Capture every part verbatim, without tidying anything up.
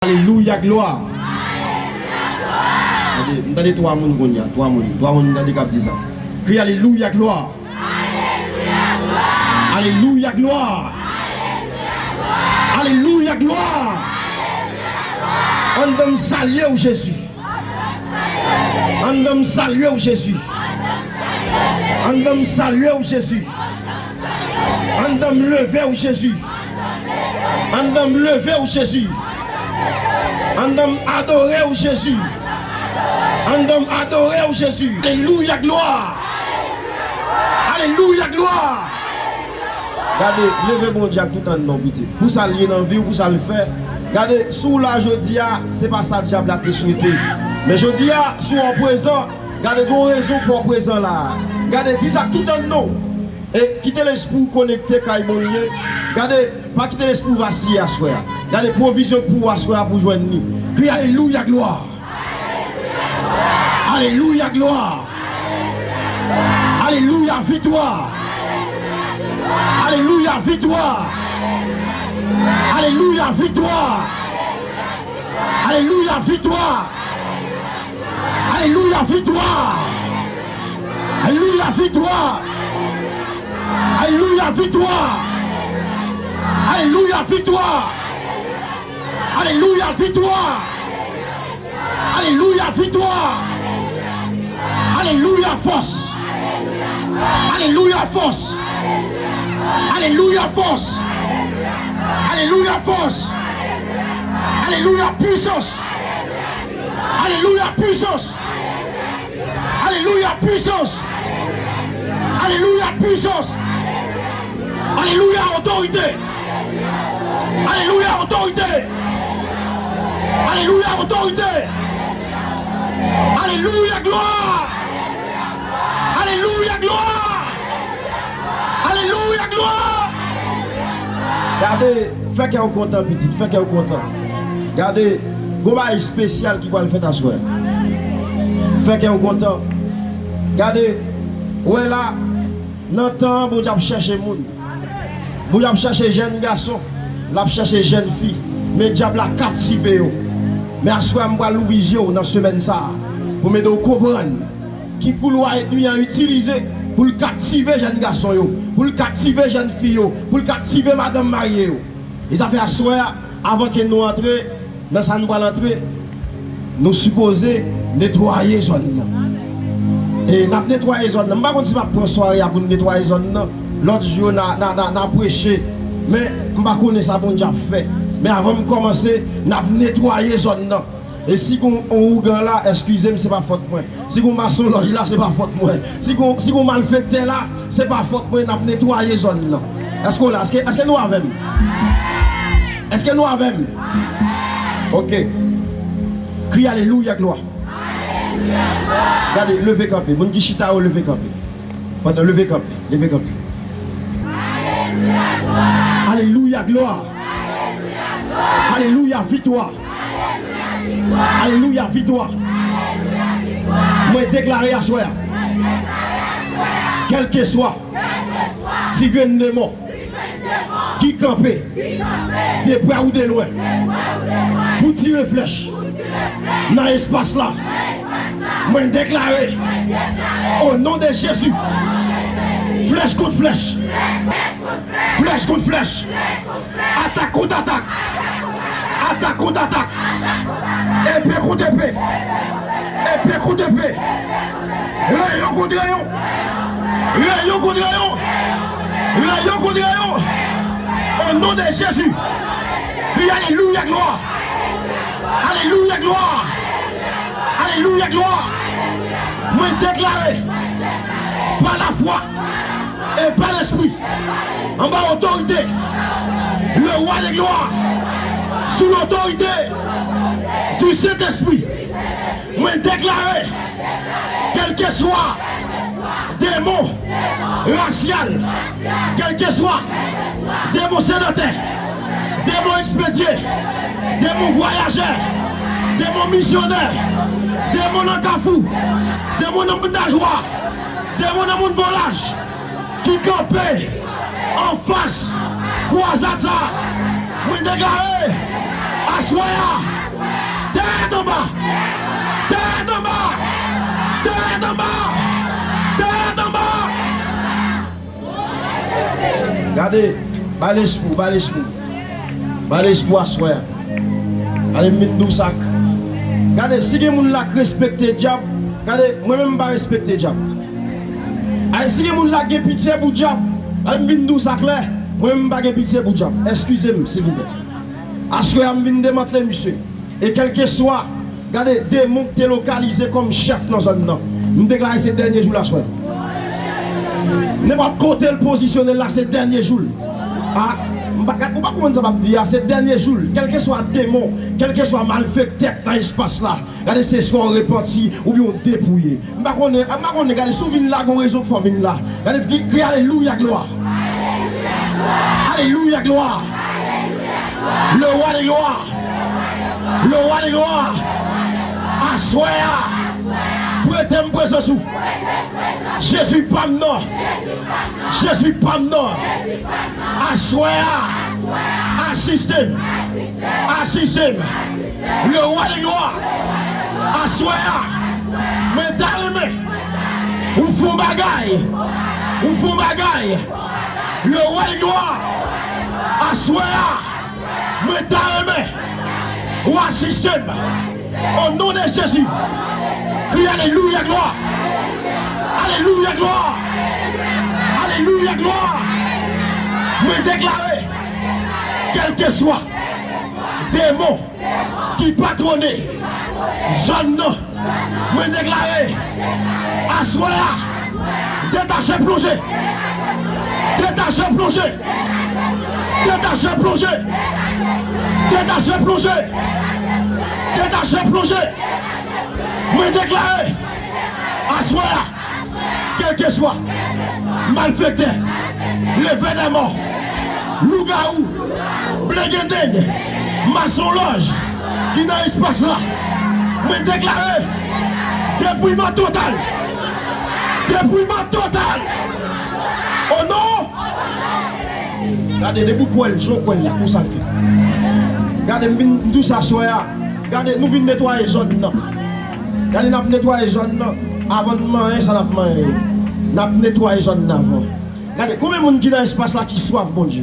Alelouya, glwa. Tande, m tande twa moun kounye a, twa moun, twa moun m tande k ap di sa. Kriye alelouya, glwa. Alelouya, glwa. Alelouya, glwa. Anndan m salye w, Jezi. Anndan m salye w, Jezi. Anndan m salye w, Jezi. Anndan m leve w, Jezi. Anndan m leve w, Jezi. Anndan m adore w, Jezi. Anndan m adore w, Jezi. Alelouya, glwa. Alelouya, glwa. Gade, leve Bondye ak tout anndan w, pitit. Pou sa l ye nan vi w, pou sa l fè. Gade, si w la jodi a, se pa sa dyab la te swete. Men jodi a, si w an prezan, gade, gen yon rezon k fè w prezan la a. Gade, di sa ak tout anndan w. E kite lespri w konekte kay Bondye. Gade, pa kite lespri w vasiye aswè a. Gade, pwovizyon k pou w aswè a pou w jwenn li. Kriye alelouya, glwa. Alelouya, glwa. Alelouya, viktwa. Alelouya, viktwa. Alelouya, viktwa. Alelouya, viktwa. Alelouya, viktwa. Alelouya, viktwa. Alelouya, viktwa. Alelouya, viktwa. Alelouya, viktwa. Alelouya, viktwa. Alelouya, fòs. Alelouya, fòs. Alelouya, fòs. Alelouya, fòs. Alelouya, pisans. Alelouya, pisans. Alelouya, pisans. Alelouya, pisans. Alelouya, otorite. Alelouya, otorite. Alelouya, otorite. Alelouya, glwa. Alelouya, glwa. Alelouya, glwa. Gade, fè kè w kontan, pitit, fè kè w kontan. Gade, gon bagay espesyal ki pral fèt aswè. Fè kè w kontan. Gade, wè la, nan tan an, Bondye ap chèche moun. Bondye ap chèche jèn gason, l ap chèche jèn fi. Men dyab la kaptive yo. Men aswè a, m pral louvri zye w nan semèn sa a, pou m ede w konprann ki koulwa ènmi an itilize pou l kaptive jèn gason yo, pou l kaptive jèn fi yo, pou l kaptive madanm marye yo. E sa fè aswè a, avan ke nou antre nan sa nou pral antre, nou sipoze netwaye zòn nan. E n ap netwaye zòn nan. M pa konn si m ap pran sware a pou n netwaye zòn nan. Lòt jou yo, n a, n a, n a, n a preche. Men, m pa konnen sa Bondye ap fè. Men avan m kòmanse, n ap netwaye zòn nan. E si gon yon ougan la, eskize m, se pa fòt mwen. Si gon masonlòj la, se pa fòt mwen. Si gon, si gon malfektè la, se pa fòt mwen, n ap netwaye zòn nan. Èske w la? Èske, èske nou avè m? Èske nou avè m? Ok. Kriye alelouya, glwa. Gade, leve kanpe. Moun ki chita yo, leve kanpe. Pandan, leve kanpe, leve kanpe. Alelouya, glwa. Alelouya, viktwa. Alelouya, viktwa. Mwen deklare aswè a, kèlkeswa ti grenn demon ki kanpe de prè ou de lwen pou tire flèch nan espas la, mwen deklare, o non de Jezi, flèch kont flèch, flèch kont flèch, atak kont atak, atak kont atak, epe kont epe, epe kont epe, reyon kont reyon, reyon kont reyon, reyon kont reyon, o non de Jezi. Kriye alelouya, glwa. Alelouya, glwa. Alelouya, glwa. Mwen deklare, pa lafwa e pa lespri, anba otorite le roi de gloire, sou lotorite du Sentespri, mwen deklare, kèlkeswa demon rasyal, kèlkeswa demon sedantè, demon ekspedye, demon vwayajè, demon misyonè, demon nan kafou, demon nan moun najwa, demon nan moun volaj, ki kanpe anfas kwazad sa a, mwen deklare, Aswè a, tèt anba! Tèt anba! Tèt anba! Tèt anba! Gade, ba l espri w, ba l espri w. Ba l espri w aswè a. Gade, m vin di w sa k. Gade, si gen moun la k respekte dyab, gade, mwen menm m pa respekte dyab. Ay, si gen moun la k gen pitye pou dyab, gade, m vin di w sa klè, mwen menm m pa gen pitye pou dyab. Eskize m, silvouplè. Aswè a, m vin demantle misye. E kèlkeswa, gade, demon k te lokalize kòm chèf nan zòn nan, m deklare se dènye jou l aswè. Nenpòt kote l pozisyone l la, se dènye jou l. A, m pa, gad, ou pa konprann sa m ap di a, se dènye jou l. Kèlkeswa demon, kèlkeswa malfektè k nan espas la, gade, se swa w repanti oubyen w depouye. M pa konnen, m pa konnen, gade, si w vin la, gon rezon k fè w vin la. Gade, kri, kri alelouya, glwa. Alelouya, glwa. Le roi des gloires. Le roi des gloires. Aswè a, prete m prezans ou. Jezi pa m nan. Jezi pa m nan. Aswè a, asiste m. Asiste m. Le roi des gloires. Aswè a, mwen ta renmen ou fè yon bagay. Ou fè yon bagay. Le roi des gloires. Aswè a, mwen ta renmen ou asiste m. O non de Jezi. Kri alelouya, glwa. Alelouya, glwa. Alelouya, glwa. Mwen deklare, kèlkeswa demon ki patwone zòn nan, mwen deklare, aswè a, detache, plonje. Detache, plonje. Detache, plonje. Detache, plonje. Detache, plonje. Mwen deklare, aswè a, kèlkeswa malfektè, levè dè mò, lougawou, blengenden, masonlòj ki nan espas la, mwen deklare depouyeman total. Depouyeman total. O non. Gade, depi w kwè l, jan w kwè l la, konsa l fèt. Gade, m vin, m di w sa aswè a. Gade, nou vin netwaye zòn nan. Gade, n ap netwaye zòn nan. Avan n manyen sa n ap manyen yo, n ap netwaye zòn nan avan. Gade, konbyen moun ki nan espas la ki swaf Bondye?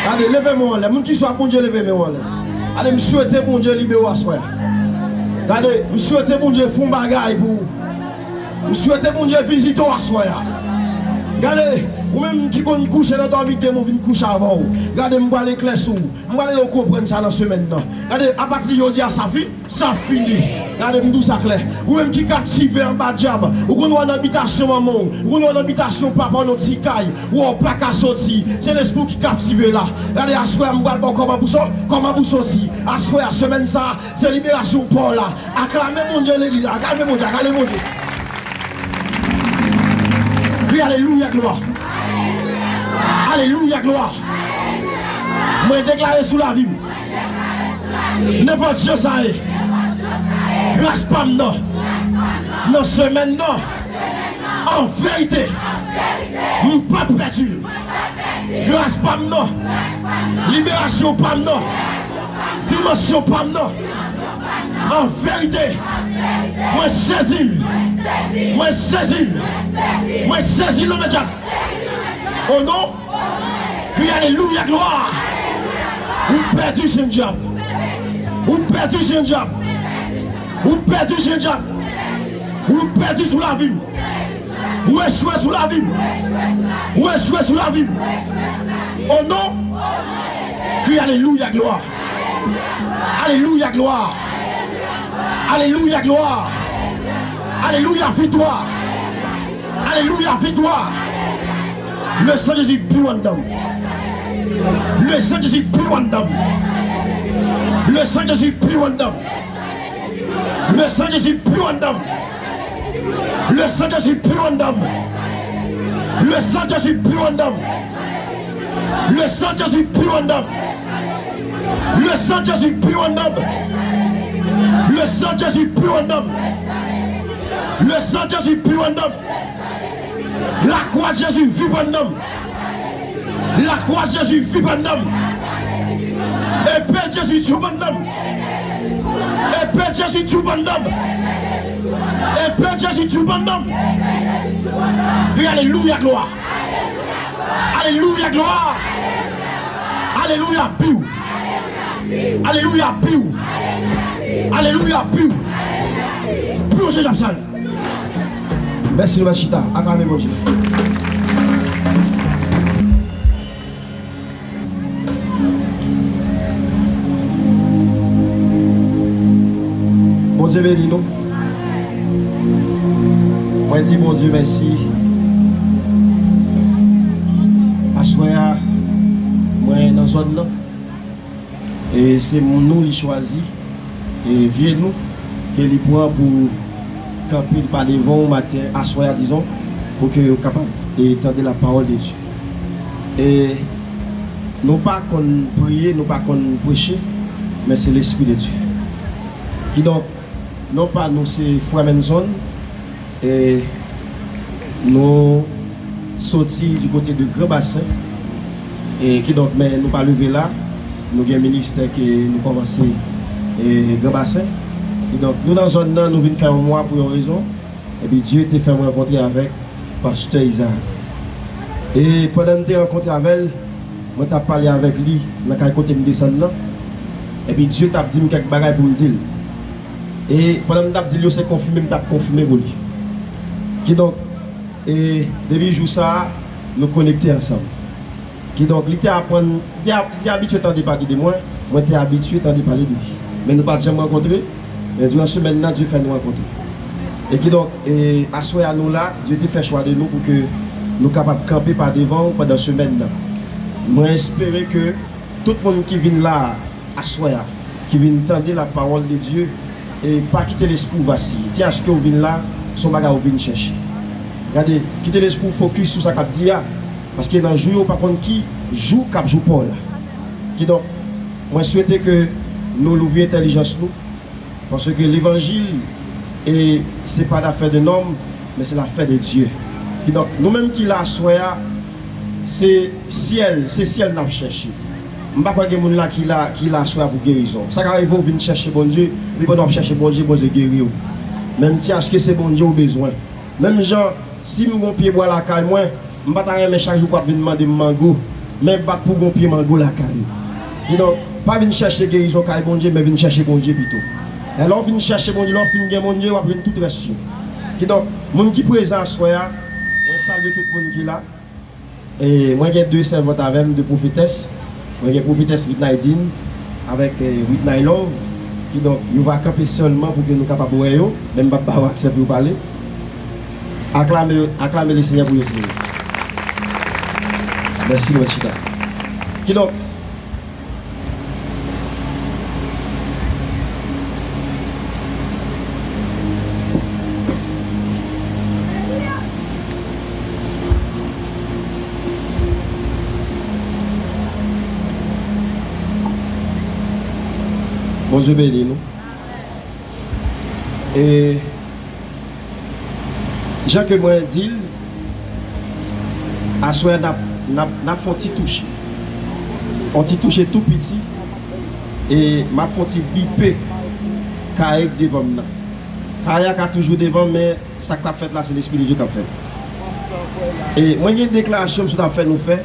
Gade, leve men w anlè. Moun ki swaf Bondye, leve men w anlè. Gade, m swete Bondye libere w aswè a. Gade, m swete Bondye fè yon bagay pou ou. M swete Bondye vizite w aswè a. Gade, ou menm ki konn kouche nan dòmi, demon vin kouche avè w. Gade, m pral eklèsi w. M pral ede w konprann sa nan semèn nan. Gade, apati de jodi a, sa fi, sa fini. Gade, m di w sa klè. Ou menm ki kaptive anba dyab, ou konn wè nan bitasyon manman w, ou konn wè nan bitasyon papa w nan ti kay, ou wè w pa ka soti. Se lespri w ki kaptive la. Gade, aswè a, m pral ba w kòman pou sò-, kòman pou soti. Aswè a, semèn sa a, se liberasyon pa w la. Aklame Bondye legliz la. Aklame Bondye, aklame Bondye. Kri alelouya, glwa. Alelouya, glwa. Mwen deklare sou lavi m, nenpòt jan sa ye, gras pa m nan, nan semèn nan, an verite, m p ap pèdi l. Gras pa m nan. Liberasyon pa m nan. Dimansyon pa m nan. An verite, mwen sezi l. Mwen sezi l. Mwen sezi l nan men dyab. O non, kri alelouya, glwa. Ou pèdi, chen dyab. Ou pèdi, chen dyab. Ou pèdi, chen dyab. Ou pèdi sou lavi m. Ou echwe sou lavi m. Ou echwe sou lavi m. O non. Kri alelouya, glwa. Alelouya, glwa. Alelouya, glwa. Alelouya, viktwa. Alelouya, viktwa. Le sang de Jésus pur anndan m. Le sang de Jésus pur anndan m. Le sang de Jésus pur anndan m. Le sang de Jésus pur anndan m. Le sang de Jésus pur anndan m. Le sang de Jésus pur anndan m. Le sang de Jésus pur anndan m. Le sang de Jésus pur anndan m. Le sang de Jésus pur anndan m. Le sang de Jésus pur anndan m. Lakwa Jezi viv anndan m. Lakwa Jezi viv anndan m. Épée de Jésus, tu bann nanm. Épée de Jésus, tu bann nanm. Épée de Jésus, tu bann nanm. Kriye alelouya, glwa. Alelouya, glwa. Alelouya, piw. Alelouya, piw. Alelouya, piw. Piw, se jan sa. Mèsi, nou va chita. Aklame Bondye. Bondye beni nou. Mwen di Bondye mèsi. Aswè a, mwen nan zòn nan. E se nou li chwazi, e vye nou, ke li pran pou kanpe pa devan w maten, aswè a, dizon, pou ke yo kapab, e tande la parole de Dieu. E nou pa konn priye, nou pa konn preche, men se Lespri de Dye. Kidonk, non pa nou se Frè Menson, e nou soti di kote de Gran Basen. E kidonk, men nou pa leve la. Nou gen ministè ke nou kòmanse, e, Gran Basen. Kidonk, nou nan zòn nan, nou vin fè yon mwa pou yon rezon. Epi Dye te fè mwen rankontre avèk pastè Isaac. E pandan m te rankontre avè l, mwen t ap pale avèk li nan kay kote m desann nan. Epi Dye t ap di m kèk bagay pou m di l. E pandan m t ap di l yo, se konfime m t ap konfime pou li. Kidonk, e depi jou sa a, nou konekte ansanm. Kidonk, li te aprann, li te, li te abitye tande pale de mwen, mwen te abitye tande pale de li. Men nou pa t janm rankontre, men diran semèn nan, Dye fè nou rankontre. E kidonk, e aswè a nou la, Dye te fè chwa de nou pou ke nou kapab kanpe pa devan w pandan semèn nan. Mwen espere ke tout moun ki vin la a, aswè a, ki vin tande la parole de Dieu, e pa kite lespri w vasiye. Ti aske w vin la, se yon bagay w vin chèche. Gade, kite lespri w fokis sou sa k ap di a, paske nan jou yo, w pa konn ki jou k ap jou pa w la. Kidonk, mwen swete ke nou louvri entèlijans nou, paske levanjil, e se pa dafè de nonm, men se lafè de Dye. Kidonk, nou menm ki la aswè a, se syèl, se syèl n ap chèche. M pa kwè gen moun la ki la, ki la aswè a pou gerizon. Sa ka rive w vin chèche Bondye, epi pandan w ap chèche Bondye, Bondye geri w. Men m ti aske se Bondye w bezwen. Menm jan, si m gon pye bwa lakay mwen, m pa ta renmen chak jou pou ap vin mande m mango, men bat pou gon pye mango lakay ou. Kidonk, pa vin chèche gerizon kay Bondye, men vin chèche Bondye pito. E lè w vin chèche Bondye, lè w fin gen Bondye, w ap jwenn tout rès yo. Kidonk, moun ki prezan aswè a, mwen salye tout moun ki la. E mwen gen de sèvant avè m, de pwofetès. Mwen gen pwofetès Whitney Dean avèk, eh, Whitney Love. Kidonk, yo va kanpe sèlman pou ke nou kapab wè yo, men m p ap ba yo aksè pou yo pale. Aklame, aklame Lesenyè pou yo, silvouplè. Mèsi, nou chita. Kidonk, Bondye beni nou. E jan ke mwen di l, aswè a n ap, n ap, n ap fè yon ti touche. Yon ti touche tou piti. E m ap fè yon ti bipe kare k devan m nan. Kare a ka toujou devan, men sa k ap fèt la, se Lespri de Dye k ap fèt. E mwen gen deklarasyon m sot ap fè nou fè.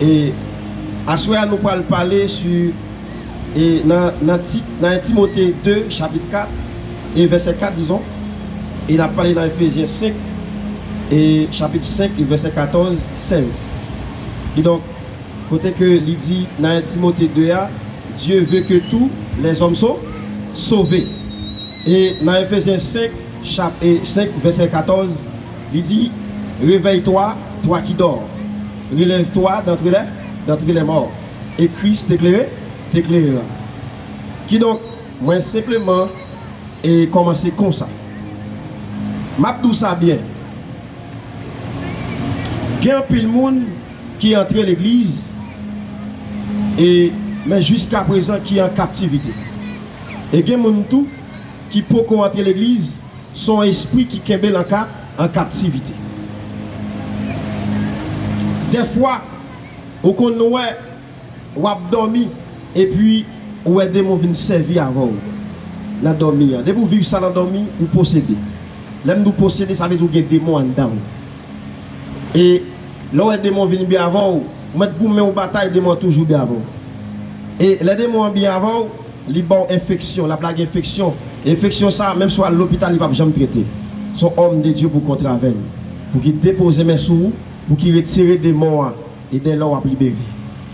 E aswè a, nou pral pale sou, e nan, nan Ti, nan en Timote de, chapit kat, e vèsè kat, dizon, e n ap pale nan Efezyen senk, e chapit senk, e vèsè katòz, sèz. Kidonk, kote ke li di nan en Timote de a, Dieu veut que tous les hommes soient sauvés. E nan Efezyen senk, chap, e senk, vèsè katòz, li di, Réveille-toi, toi qui dors. Relève-toi d'entre les, d'entre les morts. Et Christ t'éclaire, t'éclairera. Kidonk, mwen senpleman, e kòmanse konsa. M ap di w sa byen. Gen anpil moun ki antre legliz, e, men jiskaprezan ki an kaptivite. E gen moun tou ki poko antre legliz, se yon espri ki kenbe l an kap-, an kaptivite. Dèfwa, ou konn wè W ap dòmi, epi ou wè demon vin sèvi avè w nan dòmi an. Depi w viv sa nan dòmi, ou posede. Lè m di w posede, sa vle di w gen demon anndan w. E lè w wè demon vin byen avè w, ou mèt goumen w batay, demon an toujou byen avè w. E lè demon an byen avè w, li ba w enfeksyon, l ap lage enfeksyon. Enfeksyon sa a, menm si w al lopital, li p ap janm trete. Se yon òm de Dye pou kontre avè l, pou ki depoze men sou ou, pou ki retire demon an, e dèlè w ap libere.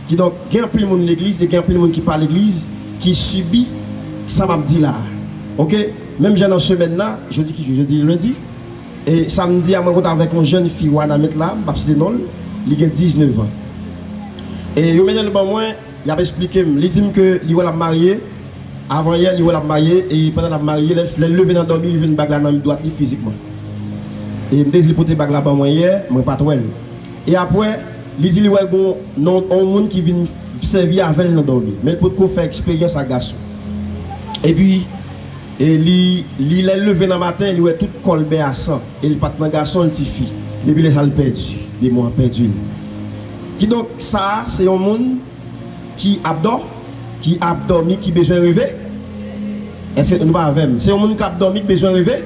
Kidonk, gen anpil moun legliz e gen anpil moun ki pa legliz ki sibi sa m ap di la a. Oke? Menm jan nan semèn nan, jodi ki jou? Jodi lendi. E samdi a, mwen kontre avèk yon jèn fi Wanament la, m p ap site non l, li gen diznèf an. E yo mennen l ban mwen, y ap esplike m. Li di m ke li wè l ap marye, avan yè, li wè l ap marye, e pandan l ap marye, lè, lè l leve nan dòmi, li jwenn bag la nan men dwat li fizikman. E m te di li pote bag la ban mwen yè, mwen pa t wè l. E apre, li di li wè gon non, yon moun ki vin sèvi avè l nan dòmi. Men l potko fè eksperyans ak gason. Epi, e li, li lè l leve nan maten, li wè tout kò l bè a san. E li pa t nan gason, l ti fi. Depi lè sa a, l pèdi. Demon an pèdi l. Kidonk, sa a, se yon moun ki ap dò, ki ap dòmi, ki bezwen reve? Èske nou pa avè m? Se yon moun k ap dòmi, ki bezwen reve?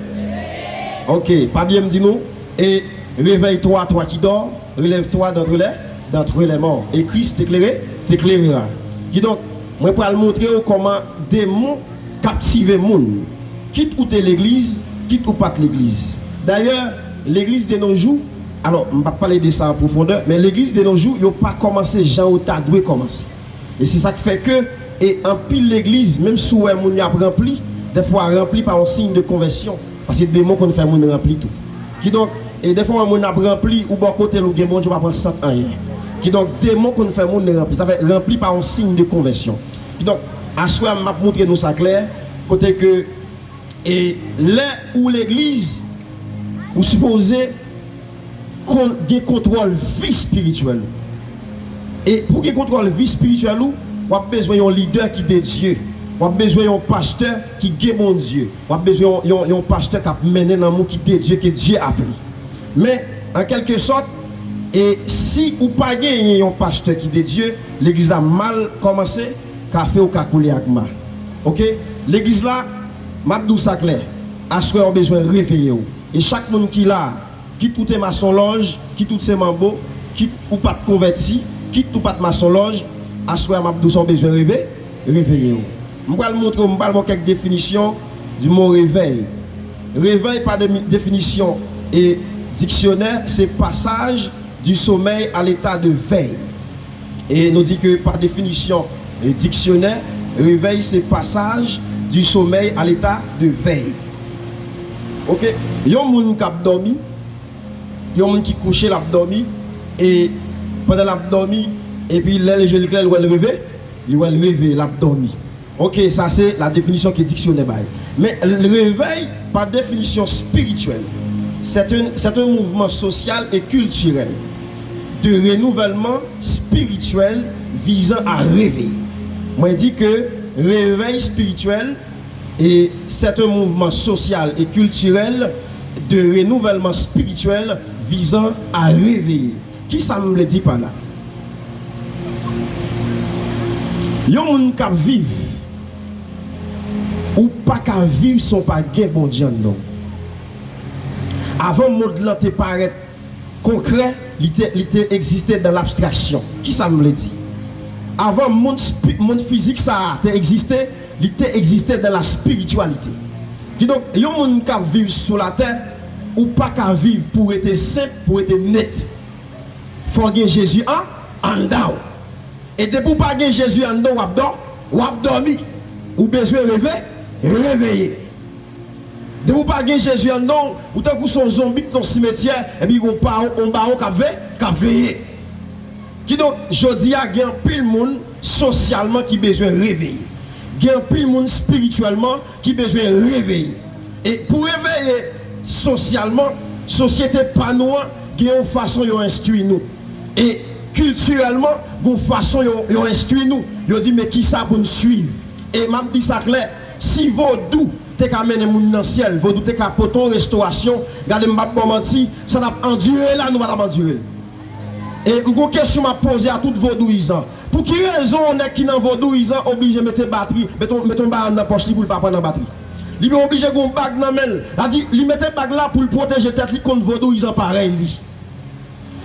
Oke, pa bliye m di nou, et réveille-toi, toi qui dors, relève-toi d'entre les, d'entre les morts. Et Christ t'éclairera, t'éclairera. Kidonk, mwen pral montre w kòman demon kaptive moun. Kit ou te legliz, kit ou pa t legliz. Dayè, legliz de nos jours, alò, m p ap pale de sa an pwofondè, men legliz de nos jours, yo pa kòmanse jan yo ta dwe kòmanse. E se sa k fè ke, e anpil legliz, menm si w wè moun yo ap ranpli, dèfwa ranpli pa yon siy de konvèsyon, paske demon konn fè moun ranpli tou. Kidonk, e dèfwa w wè moun ap ranpli, ou bò kote l, ou gen Bondye, w pa pran sant anyen. Kidonk, demon konn fè moun ranpli, sa fè ranpli pa yon siy de konvèsyon. Kidonk, aswè a, m ap montre nou sa klè, kote ke, e lè ou legliz, ou sipoze kon-, gen kontwòl vi espirityèl ou. E pou gen kontwòl vi espirityèl ou, w ap bezwen yon lidè ki de Dye. W ap bezwen yon pastè ki gen Bondye. W ap bezwen yon, yon, yon pastè k ap mennen nan moun ki de Dye, ke Dye aple. Men, an kèlke sòt, e si ou pa genyen yon pastè ki de Dye, legliz la mal kòmanse, kafe w ka koule ak ma. Oke? Legliz la, m ap di w sa klè, aswè w bezwen reveye w. E chak moun ki la, kit ou te masonlòj, kit ou te manbo, kit ou pa t konvèti, kit ou pa t masonlòj, aswè a m ap di w sa w bezwen reve, reveye w. M pral montre w, m pral ba w kèk definisyon du mot réveil. Réveil, pa demi-, définition e diksyonè, se passage du sommeil à l'état de veille. E nou di ke pa definisyon, e diksyonè, réveil se passage du sommeil à l'état de veille. Oke? Yon moun k ap dòmi, yon moun ki kouche, l ap dòmi, e pandan l ap dòmi, epi lè je l klè, l wè l reve, li wè l reve, l ap dòmi. Oke, sa se la définition ke diksyonè bay. Men, réveil, par définition spirituelle, c'est un, c'est un mouvement social et culturel de renouvellement spirituel visant à réveiller. Mwen di ke réveil spirituel, e c'est un mouvement social et culturel de renouvellement spirituel visant à réveiller. Kisa m vle di pa la? Yon moun k ap viv, ou pa ka viv san w pa gen Bondye anndan w. Avan mond lan te parèt konkrè, li te, li te egziste dan labstraksyon. Kisa m vle di? Avan mond spi-, mond fizik sa a te egziste, li te egziste dan la spirityalite. Kidonk, yon moun k ap viv sou latè, ou pa ka viv pou w rete senp, pou w rete net. Fò w gen Jezi an, anndan w. E depi w pa gen Jezi anndan w, w ap dò-, w ap dòmi. Ou bezwen reve, reveye. Depi w pa gen Jezi anndan w, ou tankou se yon zonbi ki nan simetyè, epi gon bawo, yon bawo k ap ve-, k ap veye. Kidonk, jodi a, gen anpil moun sosyalman ki bezwen reveye. Gen anpil moun espirityèlman ki bezwen reveye. E pou reveye sosyalman, sosyete pa nou an, gen yon fason yo enstwi nou. E kiltirèlman, gen yon fason yo, yo enstwi nou. Yo di, men kisa pou n swiv? E m ap di sa klè, si vodou te ka mennen moun nan syèl, vodou te ka pote yon restorasyon, gade m p ap ba w manti, sa n ap andire la, nou pa t ap andire l. E m gon kesyon m ap poze a tout vodouyizan. Pou ki rezon yon nèg ki nan vodouyizan oblije mete batri, mete yon, mete yon bagay nan pòch li pou l pa pran nan batri? Li oblije gen yon bag nan men l. Sa di, li mete bag la pou l pwoteje tèt li kont vodouyizan parèy li.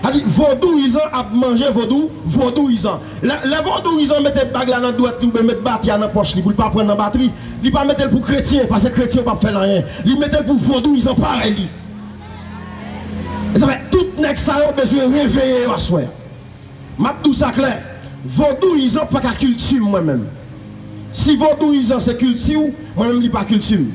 Sa di, vodouyizan ap manje vodou, vodouyizan. Lè, lè vodouyizan mete bag la nan dwèt li oubyen met batri a nan pòch li pou l pa pran nan batri, li pa mete l pou kretyen, paske kretyen yo p ap fè l anyen. Li mete l pou vodouyizan parèy li. E sa fè, tout nèg sa yo bezwen reveye yo aswè a. M ap di w sa klè, vodouyizan pa ka kilti m mwen menm. Si vodouyizan se kilti w, mwen menm li pa kilti m.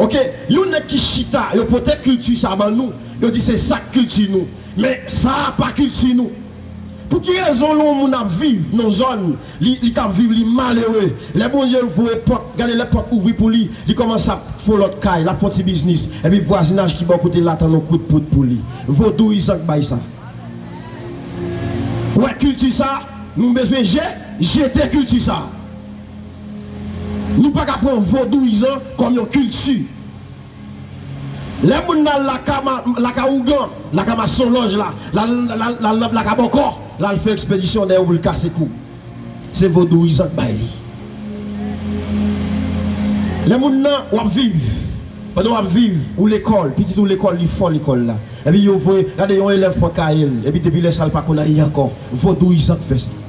Oke, yon nèg ki chita, yo pote kilti sa ban nou, yo di se sa k kilti nou. Men sa a pa kilti nou. Pou ki rezon lè yon moun ap viv nan zòn, li, li t ap viv, li malere, lè Bondye voye pòt, gade lè pòt ouvri pou li, li kòmanse ap fè yon lòt kay, l ap fè yon ti biznis, epi vwazinaj ki bò kote l la tann yon kout poud pou li. Vodouyizan k bay sa. Ou wè kilti sa, nou bezwen je, jete kilti sa. Nou pa ka pran vodouyizan kòm yon kilti. Lè moun nan al lakay ma-, lakay ougan, lakay masonlòj la, l al, l al, l al nan lakay bòkò, l al fè ekspedisyon dèyè w pou l kase kou. Se vodouyizan k bay li. Lè moun nan w ap viv, pandan w ap viv, ou lekòl, pitit ou lekòl, li fò lekòl la. Epi yo voye, gade yon elèv pran kaye l, epi depi lè sa l pa konn anyen ankò. Vodouyizan k fè sa.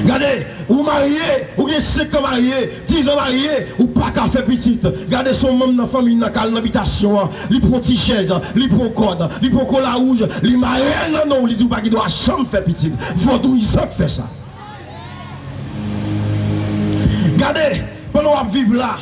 Gade, ou marye, ou gen senk an marye, diz an marye, ou pa ka fè pitit. Gade se yon manm nan fanmi nan k al nan bitasyon an, li pran yon ti chèz, li pran yon kòd, li pran yon kola wouj, li mare l nan non w, li di w pa gen dwa janm fè pitit. Vodouyizan k fè sa. Gade, pandan w ap viv la,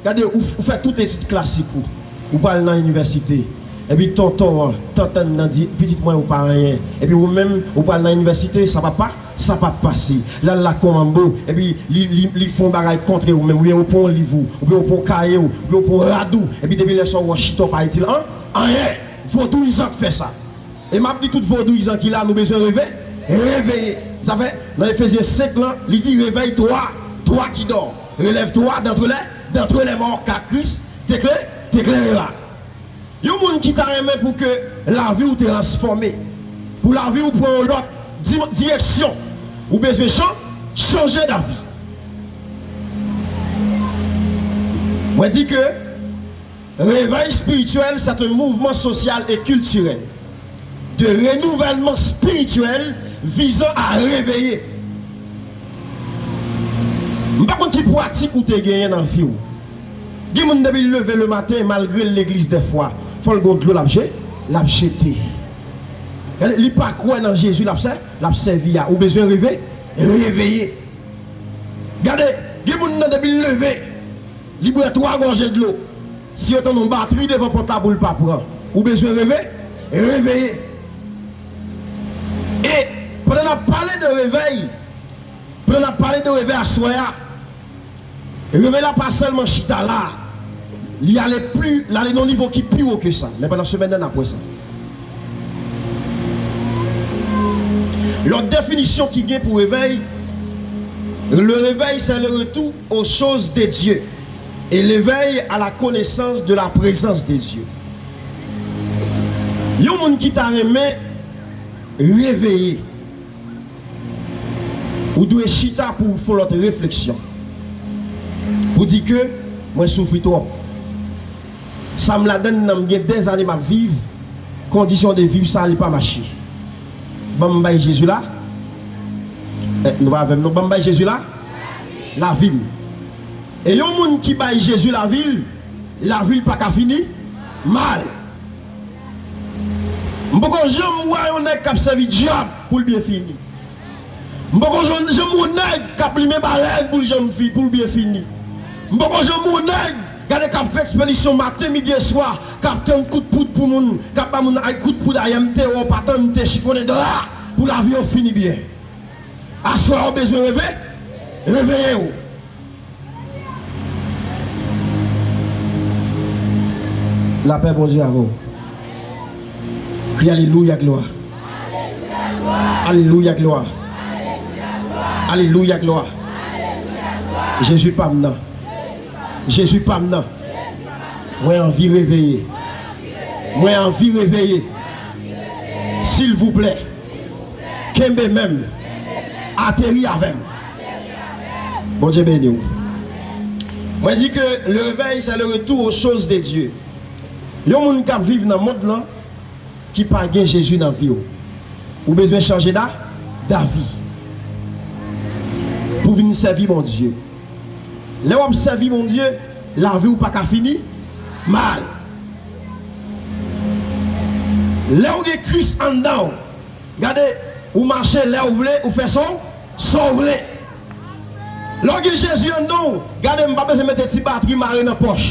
gade, ou, ou fè tout etid klasik ou. Ou pral nan inivèsite. Epi tonton an, tantann nan di, pitit mwen ou pa anyen. Epi ou menm, ou pral nan inivèsite, sa p ap pa, sa p ap pase. L al lakay manbo, epi li, li, li fè yon bagay kontre ou menm. Oubyen ou pran yon liv ou, oubyen ou pran yon kaye ou, oubyen ou pran yon rad ou. Epi depi lè sa ou wè chita ou pa itil an, anyen. Vodouyizan k fè sa. E m ap di tout vodouyizan ki la, nou bezwen reve-, reveye. Sa fè, nan Efezyen senk lan, li di, réveille-toi, toi qui dors. Relève-toi d'entre les, d'entre les morts, car Christ t'éclaire-, t'éclairera. Yon moun ki ta renmen pou ke lavi w transfòme, pou lavi w pran yon lòt di-, direksyon, ou bezwen chan-, chanje davi. Mwen di ke Réveil spirituel, c'est un mouvement social et culturel de renouvellement spirituel visant à réveiller. M pa konn ki pratik ou te genyen nan vi w. Gen moun depi l leve le maten, malgre l legliz dèfwa, fò l gon dlo l ap je-, l ap jete. Gade, li pa kwè nan Jezi l ap sè-, l ap sèvi a. Ou bezwen reve-, reveye. Gade, gen moun nan depi l leve, li bwè twa gòje dlo. Si yo tande yon batri devan pòt la pou l pa pran, ou bezwen reve-, reveye. E pandan n ap pale de revèy, pandan n ap pale de revèy aswè a, revèy la pa sèlman chita la, li ale pli, l ale nan yon nivo ki pi wo ke sa. Men pandan semèn nan, n ap wè sa. Lòt definisyon ki gen pou revèy, le réveil, c'est le retour aux choses de Dieu et l'éveil à la connaissance de la présence de Dieu. Yon moun ki ta renmen reveye, ou dwe chita pou w fè yon lòt refleksyon. Pou di ke mwen soufri twòp. Sa m ladann nan, m gen dèzane m ap viv, kondisyon de vi m sa, li pa mache. Ban m bay Jezi la. Eh, nou pa avè m non, ban m bay Jezi la. Lavi m. E yon moun ki bay Jezi lavi l, lavi l pa ka fini mal. M poko janm wè yon nèg k ap sèvi dyab pou l byen fini. M poko janm, janm wè yon nèg k ap limen balèn pou l janm fi-, pou l byen fini. M poko janm wè yon nèg, gade, k ap fè ekspedisyon maten, midi e swa, k ap tann kout poud pou moun, k ap ba moun ay kout poud, ay M T O, pa tann te chifonnen dra pou lavi yo fini byen. Aswè a ou bezwen reve-, reveye w. Lapè Bondye avè w. Kriye alelouya glwa. Alelouya glwa. Alelouya glwa. Jezi pa m nan. Jezi pa m nan. Mwen anvi reveye. Mwen anvi reveye. Silvouplè. Kenbe men m. ateri avè m. Bondye beni w. Mwen di ke le réveil, c'est le retour aux choses de Dieu. Yon moun k ap viv nan mond lan, ki pa gen Jezi nan vi w. Ou bezwen chanje da, davi pou vin sèvi Bondye. Lè w ap sèvi Bondye, lavi w pa ka fini mal. Lè w gen Kris anndan w, gade, ou mache lè w vle, ou fè sa w, sa w vle. Lè w gen Jezi anndan w, gade, m pa bezwen mete ti batri mare nan pòch.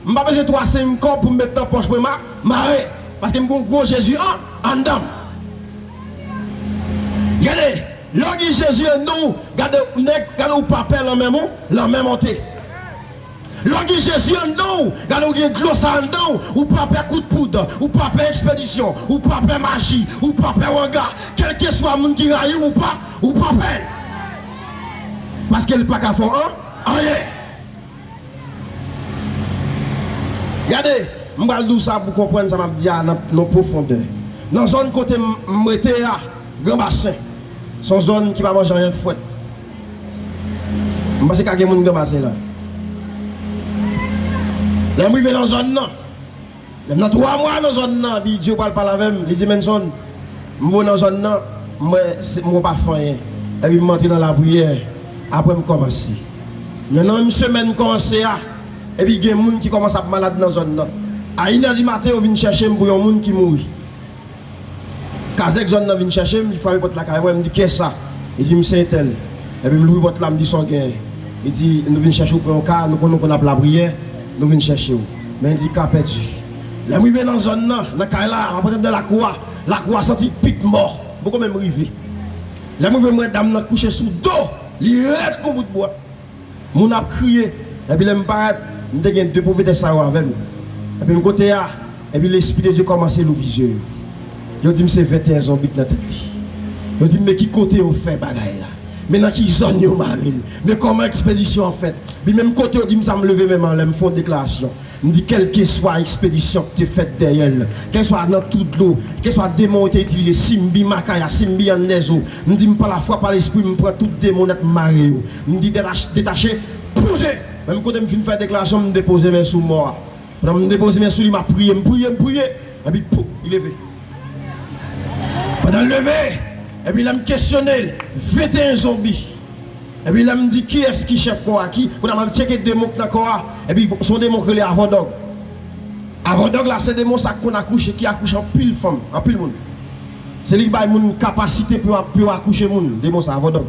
M pa bezwen twa senk kòb pou m met nan pòch mwen ma-, mare. Paske m gen yon gwo Jezi an, anndan m. Gade, lè w gen Jezi anndan w, gade, nèg, gade ou pa pè lanmè mon-, lanmè monte. Lè w gen Jezi anndan w, gade ou gen dlo sa anndan w, ou pa pè kout poud, ou pa pè ekspedisyon, ou pa pè maji, ou pa pè wanga. Kèlkeswa moun ki rayi w, ou pa, ou pa pè l. Paske l pa ka fè w an, anyen. Gade, m pral di w sa pou konprann sa m ap di a nan, nan pwofondè. Nan zòn kote m, m rete a, Gran Basen, se yon zòn ki pa manje anyen k fwèt. M panse ka gen moun Gran Basen la. Lè m rive nan zòn nan, menm nan twa mwa nan zòn nan, epi Dye pral pale avè m, li di, Menson, m voye nan zòn nan, m wè se, m wè w pa fè anyen. Epi m antre nan lapriyè, apre m kòmanse. Men nan menm semèn m kòmanse a, epi gen moun ki kòmanse ap malad nan zòn nan. A inè di maten, yo vin chèche m pou yon moun ki mouri. Kazèk zòn nan vin chèche m, li frape pòt lakay mwen, m di, "Kiyès sa?" Li di m, "Se entèl." Epi m louvri pòt la, m di, "Sa w genyen?" Li di, "Nou vin chèche w pou yon ka, nou konn ou konn ap lapriyè, nou vin chèche w." Men m di, "Ka pèdi." Lè m rive nan zòn nan, nan kay la, m ap antre nan lakou a, lakou a santi pit mò. M poko menm rive. Lè m rive, m wè dam nan kouche sou do, li rèd kon bout bwa. Moun ap kriye. Epi lè m parèt, m te gen de pwofetè sa yo avè m. Epi m kote a, epi Lespri de Dye kòmanse louvri zye yo. Yo di m se venteyen zonbi k nan tèt li. Yo di m, "Men ki kote yo fè bagay la? Men nan ki zòn yo mare l? Men kòman ekspedisyon an fèt?" Epi menm kote yo di m sa, m leve men m anlè, m fè yon deklarasyon. M di, kèlkeswa ekspedisyon ki te fèt dèyè l, kèlkeswa nan tou dlo, kèlkeswa demon yo te itilize, simbi makaya, simbi annèzo, m di, m pa lafwa, pa lespri, m pran tout demon nèt, m mare yo. M di, detache, detache, poze! Menm kote m fin fè deklarasyon, m depoze men sou mò a. Pandan m depoze men sou li, m ap priye, m priye, m priye. Epi, pou, li leve. Pandan l leve, epi lè m kesyone l, venteyen zonbi. Epi lè m di kiyès ki chèf kò a, ki, kounye a m al tcheke demon k nan kò a, epi se yon demon k rele avòdòg. Avòdòg la se demon sa k konn akouche, ki akouche anpil fanm, anpil moun. Se li k bay moun kapasite pou yo, pou yo akouche moun, demon sa, avòdòg.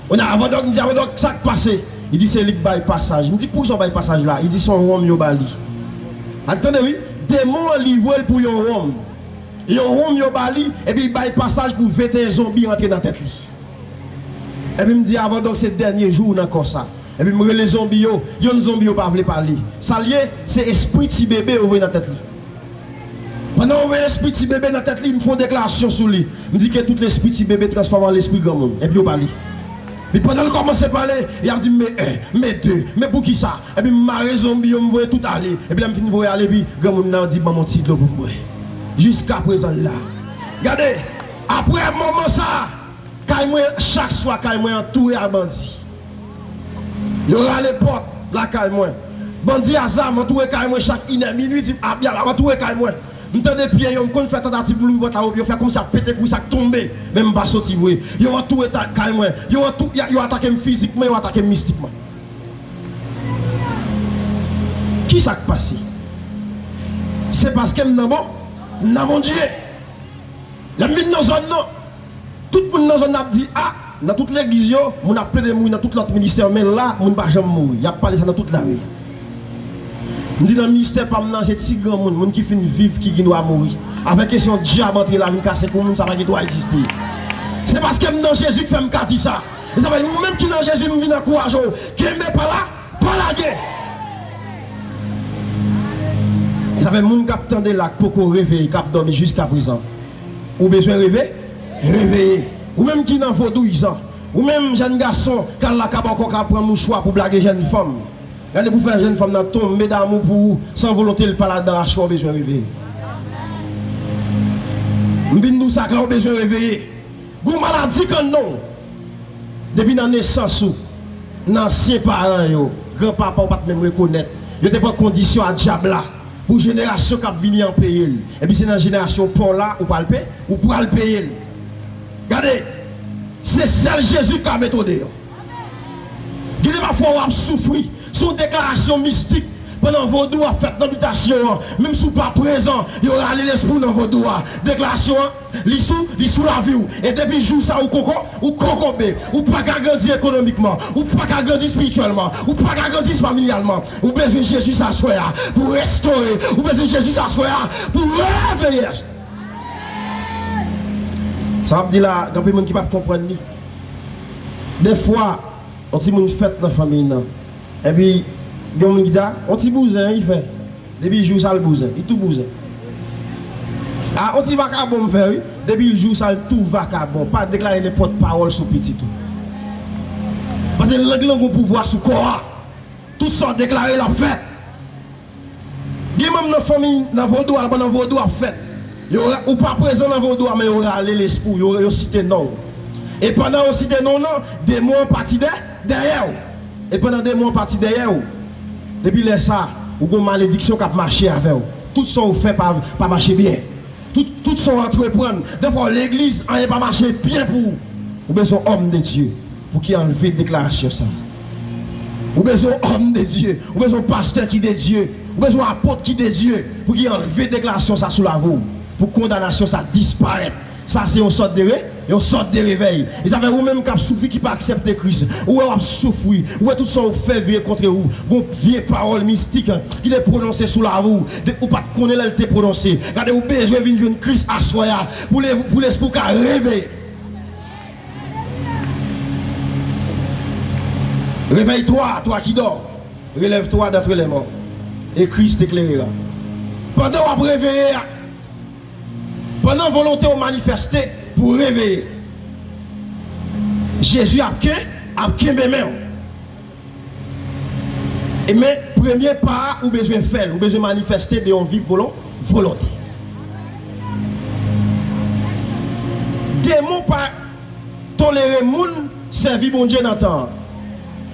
Kounye a avòdòg, m di avòdòg, sa k pase? Li di se li k bay pasaj. M di poukisa w bay pasaj la? Li di se yon wonm yo ba li. Al tande wi, demon an livre l pou yon wonm. Yon wonm yo ba li, epi li bay pasaj pou venteyen zonbi antre nan tèt li. Epi m di avòdòg se dènye jou w nan kò sa. Epi m rele zonbi yo, yonn zonbi yo pa vle pale. Sa l ye, se espri ti bebe yo voye nan tèt li. Pandan yo voye espri ti bebe nan tèt li, m fè yon deklarasyon sou li. M di ke tout lespri ti bebe transfòme an lespri granmoun. Epi yo pale. Epi pandan l kòmanse pale, y ap di m, men en, men de, men poukisa? Epi m mare zonbi yo, m voye tout ale. Epi lè m fin voye ale, epi granmoun nan di, ban m yon ti dlo pou m bwè. Jiska prezan l la. Gade, apre moman sa, kay mwen, chak swa kay mwen antoure ak bandi. Yo rale pòt lakay mwen. Bandi a zam antoure kay mwen chak inè, minui, di, ap, ap, ap antoure kay mwen. M tande pye yo, m konn fè tantativ pou m louvri pòt la, yo fè kòmsi y ap pete kouri, sa k tonbe. Men m pa soti vre. Yo antoure ta-, kay mwen. Yo antou-, y a-, yo atake m fizikman, yo atake m mistikman. Kisa k pase? Se paske m nan bon, m nan Bondye. Lè m vin nan zòn nan, tout moun nan zòn nan ap di, a, nan tout legliz yo, moun ap plede mouri nan tout lòt ministè, men la, moun pa janm mouri. Y ap pale sa nan tout lari. M di nan ministè pa m nan, se ti granmoun, moun ki fin viv, ki gen dwa mouri. Afè ke si yon dyab antre la, vin kase kou moun, sa pa gen dwa egziste. Se paske m nan Jezi k fè m ka di sa. E sa fè, ou menm ki nan Jezi, m vin ankouraje w. Kenbe pa la, pa lage. E sa fè, moun k ap tande la, k poko reveye, k ap dòmi jiska prezan. Ou bezwen reve? Reveye. Ou menm ki nan vodouyizan, ou menm jèn gason k al lakay bòkò k al pran mouchwa pou blage jèn fanm. Gade pou fè jèn fanm nan tonbe damou pou ou, san volonte l pa ladan, achwè ou bezwen reveye. M vin di w sa klè, ou bezwen reveye. Gon maladi k anndan w. Depi nan nesans ou, nan ansyen paran yo, granpapa w pa t menm rekonèt. Yo te pran kondisyon a dyab la pou jenerasyon k ap vini an peye l. Epi se nan jenerasyon pa w la ou pral pe, ou pral peye l. Gade, se sèl Jezi k ka mete w deyò. Gen de pafwa w ap soufri, se yon deklarasyon mistik pandan vodou ap fèt nan bitasyon an. Menm si w pa prezan, yo rale lespri w nan vodou a. Deklarasyon an, li sou, li sou lavi w. E depi jou sa ou koko, ou kokobe, ou pa ka grandi ekonomikman, ou pa ka grandi espirityèlman, ou pa ka grandi familyalman. Ou bezwen Jezi sa swè a pou restore, ou bezwen Jezi sa swè a pou reveye. Sa m ap di la, gen anpil moun ki p ap konprann li. Defwa, yon timoun fèt nan fanmiy nan. Epi, gen moun ki di, "A, yon ti bouzen, wi, fè." Depi jou sa, l bouzen. Li tou bouzen. "A, yon ti vakabon, m fè, wi." Depi jou sa, l tou vakabon. Pa deklare nenpòt pawòl sou pitit ou. Paske lang lan gen pouvwa sou kò a. Tout sa w deklare, l ap fèt. Gen manm nan fanmi, nan vodou, al pandan vodou ap fèt. Yo ra-, ou pa prezan nan vodou a, men yo rale lespri w, yo, yo site non w. E pandan yo site non w nan, demon an pati dè, dèyè w. E pandan demon an pati dèyè w, depi lè sa, ou gon malediksyon k ap mache avè w. Tout sa w fè pa, pa mache byen. Tout, tout sa w antreprann, defwa w legliz, anyen pa mache byen pou ou. Ou bezwen òm de Dye pou ki anlve deklarasyon sa. Ou bezwen òm de Dye, ou bezwen pastè ki de Dye, ou bezwen apot ki de Dye pou ki anlve deklarasyon sa sou lavi w, pou kondanasyon sa disparèt. Sa se yon sòt de re-, yon sòt de revèy. E sa fè ou menm k ap soufri, ki pa aksepte Kris, ou wè w ap soufri, ou wè tout sa w fè vire kontre ou, gon vye pawòl mistik ki te pwononse sou lavi w, de, ou pa t konnen lè l te pwononse. Gade, ou bezwen vin jwenn Kris aswè a pou le-, pou lespri w ka reveye. Réveille-toi, toi qui dors. Relève-toi d'entre les morts. Et Christ t'éclairera. Pandan w ap reveye a, pandan volonte w manifeste pou reveye, Jezi ap ken-, ap kenbe men w. E men, premye pa a, ou bezwen fè l, ou bezwen manifeste de yon viv volo-, volonte. Demon pa tolere moun sèvi Bondye nan tan an.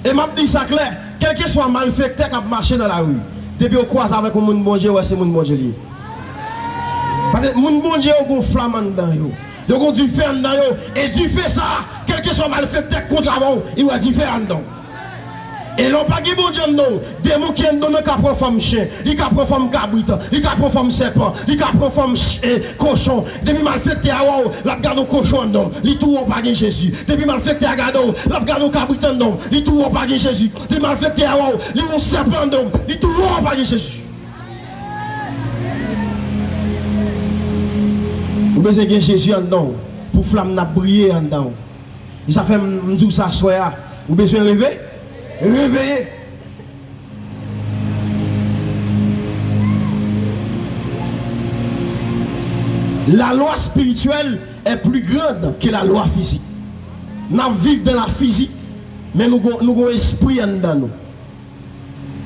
E m ap di sa klè, kèlkeswa malfektè k ap mache nan lari, depi yo kwaze avèk yon moun Bondye, yo wè se moun Bondye li ye. Paske moun Bondye yo gon flanm anndan yo. Yo gon dife anndan yo. E dife sa a, kèlkeswa malfektè k kontre avè w, li wè dife a anndan w. E lè w pa gen Bondye anndan w, demon ki anndan w nan ka pran fòm chen, li ka pran fòm kabrit, li ka pran fòm sèpan, li ka pran fòm ch-, e, kochon. Depi malfektè a wè w, l ap gade yon kochon anndan w, li tou wè w pa gen Jezi. Depi malfektè a gade w, l ap gade yon kabrit anndan w, li tou wè w pa gen Jezi. Depi malfektè a wè w, li wè yon sèpan anndan w, li tou wè w pa gen Jezi. Ou bezwen gen Jezi anndan w pou flanm nan ap briye anndan w. E sa fè m, m di w sa aswè a. Ou bezwen reve-, reveye. La loi spirituelle est plus grande que la loi physique. N ap viv dans la physique, men nou gon, nou gon espri anndan nou.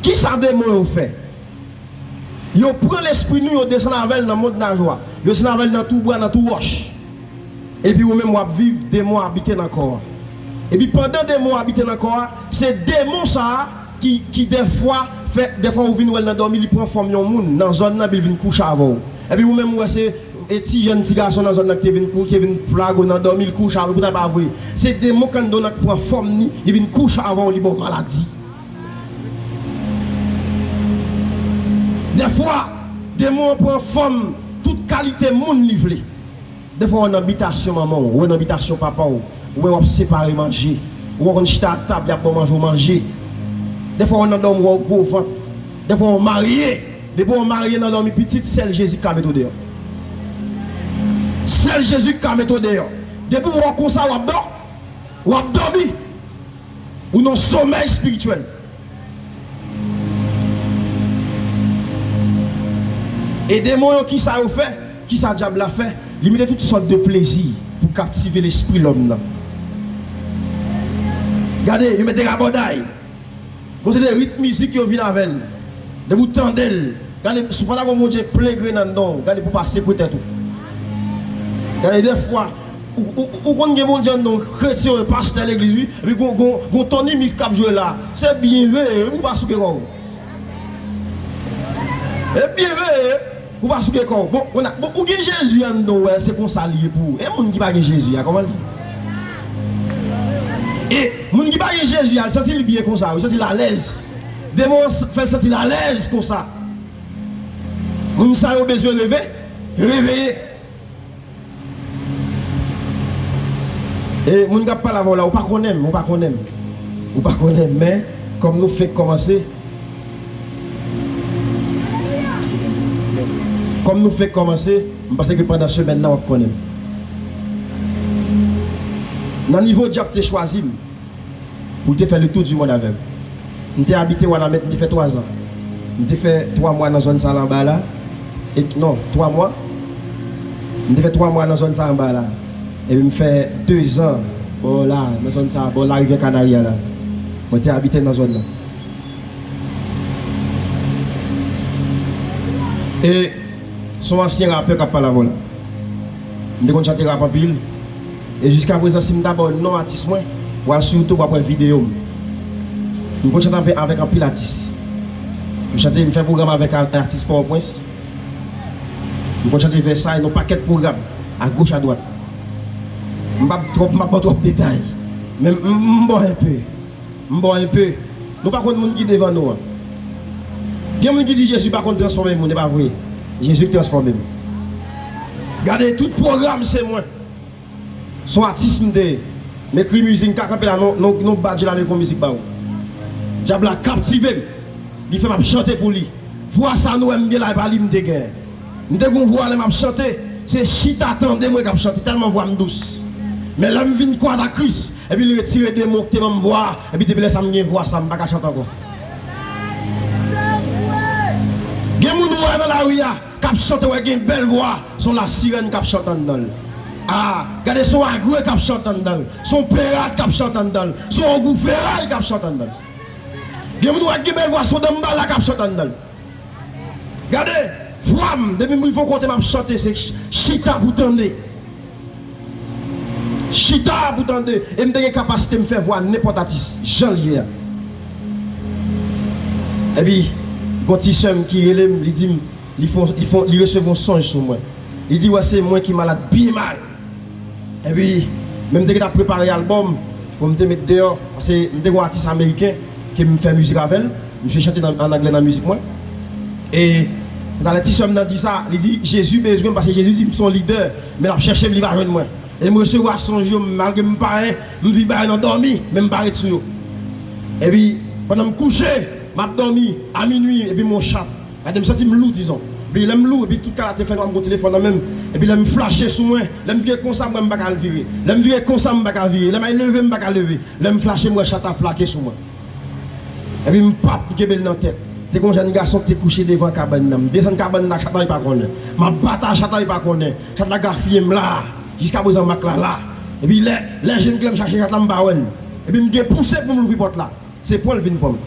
Kisa demon yo fè? Yo pran lespri nou, yo desann avè l nan mond najwa. Yo desann avè l nan tou bwa, nan tou wòch. Epi ou menm w ap viv, demon abite nan kò a. Epi pandan demon abite nan kò a, se demon sa a ki, ki dèfwa fè, dèfwa ou vin wè l nan dòmi, li pran fòm yon moun nan zòn nan, epi l vin kouche avè w. Epi ou menm ou wè se, e, ti jèn ti gason nan zòn nan ki te vin kou-, ki te vin plage w nan dòmi, l kouche avè w, poutan e pa vre. Se demon k anndan w nan k pran fòm ni, li vin kouche avè w, li ba w maladi. Dèfwa, demon an pran fòm tout kalite moun li vle. Dèfwa, w nan bitasyon manman w, ou nan bitasyon papa w, ou wè w ap separe manje, ou wè w konn chita a tab, y ap ba w manje, ou manje. Dèfwa, w nan dòmi, w wè w gwo vant. Dèfwa, w marye, depi w marye nan dòmi, pitit, sèl Jezi k ka mete w deyò. Sèl Jezi k ka mete w deyò. Depi w wè w konsa, w ap dò-, w ap dòmi. Ou nan somèy espirityèl. E demon yo, kisa yo fè? Kisa dyab la fè? Li mete tout sòt de plezi pou kaptive lespri lòm nan. Gade, yo mete rabòday. Gon seri de rit mizik yo vin avè l. Depi w tande l, gade, si w pa ta gon Bondye plen grenn anndan w, gade pou w pa sekwe tèt ou. Gade, dèfwa, Ou, ou, ou konn gen Bondye anndan w, kretyen, pastè legliz, wi. Epi gon, gon, gon Tony Mix k ap jwe la. Se byen vre, wi, pou w pa souke kò w. E byen vre, pou w pa souke kò w. Bon, bon, bon, ou gen Jezi anndan w, wè, se konsa li ye pou ou. E moun ki pa gen Jezi a, kòman l ye? E moun ki pa gen Jezi a, l santi l byen konsa, wi, santi l alèz. Demon an s-, fè l santi l alèz konsa. Moun sa yo bezwen reve-, reveye. E moun k ap pale avè w la, ou pa konnen m, ou pa konnen m. Ou pa konnen m, men kòm nou fenk kòmanse, kòm nou fenk kòmanse, m panse ke pandan semèn nan w ap konnen m. Nan nivo dyab te chwazi m, pou l te fè le tour du monde avè m. M te abite Wanament, m te fè twa zan. M te fè twa mwa nan zòn sa la anba la. E, non, twa mwa. M te fè twa mwa nan zòn sa anba la. Epi m fè de zan bò la, nan zòn sa, bò Larivyè Kanari a la. Mwen te abite nan zòn nan. E se yon ansyen rapè k ap pale avè w la. M te konn chante rap anpil. E jiskaprezan, si m ta ba w non atis mwen, w al sou YouTube, w ap wè videyo m. M konn chante avè-, avèk anpil atis. M chante, m fè pwogram avèk a-, atis Pòtoprens. M konn chante Vèsay, yon pakèt pwogram, agoch, adwat. M p ap twòp, m p ap ba w twòp detay. Men m, m, m ba w enpe. M ba w enpe. Nou pa konn moun ki devan nou an. Gen moun ki di Jezi pa konn transfòme moun, e pa vre. Jezi k transfòme m. Gade, tout pwogram se mwen. Se yon atis m te ye. M ekri mizik, m ka kanpe la, non, non, non badj la, m ekri yon mizik ba ou. Dyab la kaptive m. Li fè m ap chante pou li. Vwa sa nou wè m gen la, e pa li m te genyen. M te gon vwa lè m ap chante, se chita tande mwen k ap chante, tèlman vwa m dous. Men lè m vin kwaze ak Kris, epi li retire demon ki te ban m vwa a, epi depi lè sa m gen vwa sa, m pa ka chante ankò. Gen moun ou wè nan lari a, k ap chante, wè gen bèl vwa, se yon lasirèn k ap chante anndan l. A, gade, se yon agwe k ap chante anndan l, se yon pirat k ap chante anndan l, se yon ogou feray k ap chante anndan l. Gen moun ou wè k gen bèl vwa, se yon danmbala k ap chante anndan l. Gade, vwa m, depi m rive yon kote m ap chante, se ch-, chita pou tande. Chita pou tande. E m te gen kapasite m fè vwa nenpòt atis, jan l ye a. Epi, gon ti sè m ki rele m, li di m, li fon, li fon, li resevwa yon sonj sou mwen. Li di, wè, se mwen ki malad byen mal. Epi, men m te gentan prepare albòm pou m te met deyò, paske m te gon atis ameriken ke m fè mizik avè l. Misye chante nan, an anglè nan mizik mwen. E talè ti sè m nan di sa, li di, Jezi bezwen m, paske Jezi di m se yon lidè, men l ap chèche m, li pa jwenn mwen. E m resevwa sonj yo, malgre m payen, m viv ba yo nan dòmi, men m pa ret sou yo. Epi, pandan m kouche, m ap dòmi, a minui, epi m wè yon chat. Gade, m santi m lou, dizon. Epi lè m lou, epi tout kal la te fè nwa, m gon telefòn nan men m. Epi lè m flache sou mwen, lè m vire konsa, m wè m pa ka vire. Lè m vire konsa, m pa ka vire. Lè m al leve, m pa ka leve. Lè m flache, m wè chat la plake sou mwen. Epi m pap, m kenbe l nan tèt. Te gon jèn gason ki te kouche devan kabann nan. M desann kabann nan, chat la, li pa konnen. M ap batay chat la, li pa konnen. Chat la grafiye m la. Jiska prezan, mak la la. Epi lè, lè je m klè, m chache chat la, m pa wè l. Epi m gen pouse pou m louvri pòt la. Se pran l vin pran m.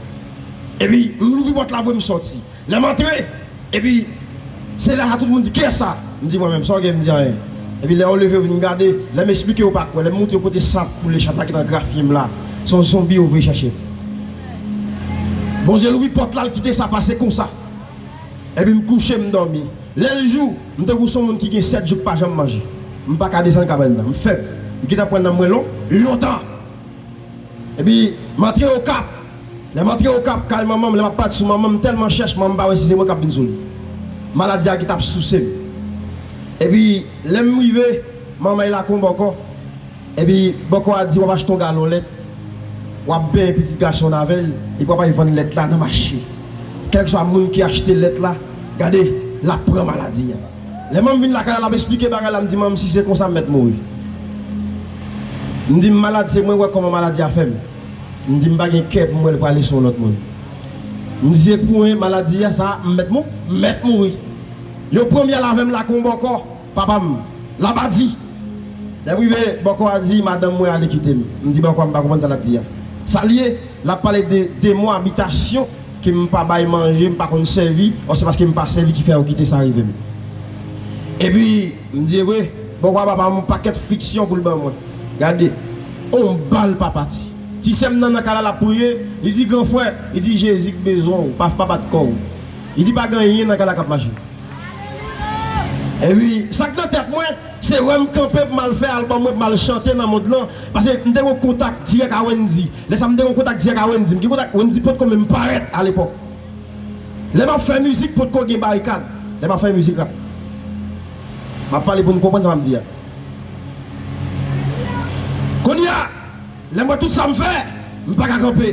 Epi m louvri pòt la, voye m sòti. Lè m antre, epi se la sa tout moun di, "Kiyès sa?" M di, "Mwen menm." "Sa w gen?" M di, "Anyen." Epi lè yo leve yo vin gade, lè m esplike yo pa kwè, lè m montre yo kote san ap koule, chat la gentan grafiye m la. Se yon zonbi yo voye chèche m. Bondye louvri pòt la, l kite sa pase konsa. Epi m kouche, m dòmi. Lè l jou, m tankou se yon moun ki gen sèt jou k pa janm manje. M pa ka desann kabann nan, m fèb. Li gentan pran nan mwen lon-, lontan. Epi, m antre Okap. Lè m antre Okap, kay manman m, lè m ap pati sou manman m, m tèlman chèch, manman m pa wè si se mwen k ap vin sou li. Maladi a gentan ap souse m. Epi, lè m rive, manman e la kon bòkò. Epi, bòkò a di, "W ap achte yon galon lèt, w ap benyen pitit gason w avè l, epi w ap al vann lèt la nan mache. Kèlkeswa moun ki achte lèt la, gade, l ap pran maladi a." Lè manman m vin lakay la, l ap esplike bagay la, m di, "Manman, si se konsa, m mèt mouri." M di, "M malad, se mwen wè kòman maladi a fè m." M di, "M pa gen kè pou m wè l prale sou yon lòt moun." M di, "Se pou mwen, maladi a sa, m mèt mou-, m mèt mouri." Yo pran m, y al avè m lakay yon bòkò, papa m, Labadi. Lè m rive, bòkò a di, "Madanm mwen ale kite m." M di, "Bòkò a, m pa konprann sa l ap di a." Sa l ye? L ap pale de, de mwa abitasyon ke m pa bay manje, m pa konn sèvi, ò se paske m pa sèvi ki fè yo kite sa rive m. Epi, m di, "E vre?" Pòkwa papa m yon pakèt fiksyon pou l ban mwen. Gade, on bal pa pati. Ti sè m nan nan kay la, l ap priye, li di, "Gran frè," li di, "Jezi k bezwen w, pa, pa bat kò w." Li di, "Pa gen anyen nan kay la k ap mache." Epi, sa k nan tèt mwen, se wè m kanpe pou m al fè albòm mwen, pou m al chante nan mond lan, paske m te gen kontak dirèk a Wendy. Lè sa m te gen kontak dirèk a Wendy, m gen kontak, Wendy potko menm parèt alepòk. Lè m ap fè mizik, potko gen barikad. Lè m ap fè mizik rap. M ap pale pou nou konprann sa m ap di a. Kounye a, lè m wè tout sa m fè, m pa ka kanpe.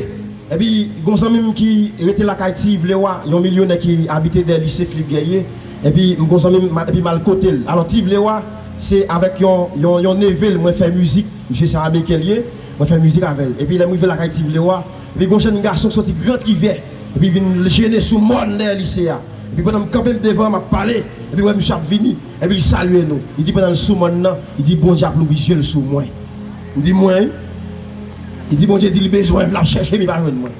Epi, gon zanmi m ki rete lakay Ti Yves Leroy, yon milyonè ki abite dèyè lise Philippe Guerrier. Epi, m gon zanmi m, epi m al kote l. Alò, Ti Yves Leroy, se avèk yon, yon, yon neve l, mwen fè mizik. Misye se ameriken l ye, mwen fè mizik avè l. Epi, lè m rive lakay Ti Yves Leroy, epi gon jèn gason k soti Grand Rivière, epi vin jene sou mòn dèyè lise a. Epi pandan m kanpe m devan, m ap pale, epi m wè misye ap vini, epi li salye nou. Li di pandan l sou mòn nan, li di Bondye ap louvri zye l sou mwen. M di mwen wi. Li di Bondye di li bezwen m, l ap chèche m, li pa jwenn mwen.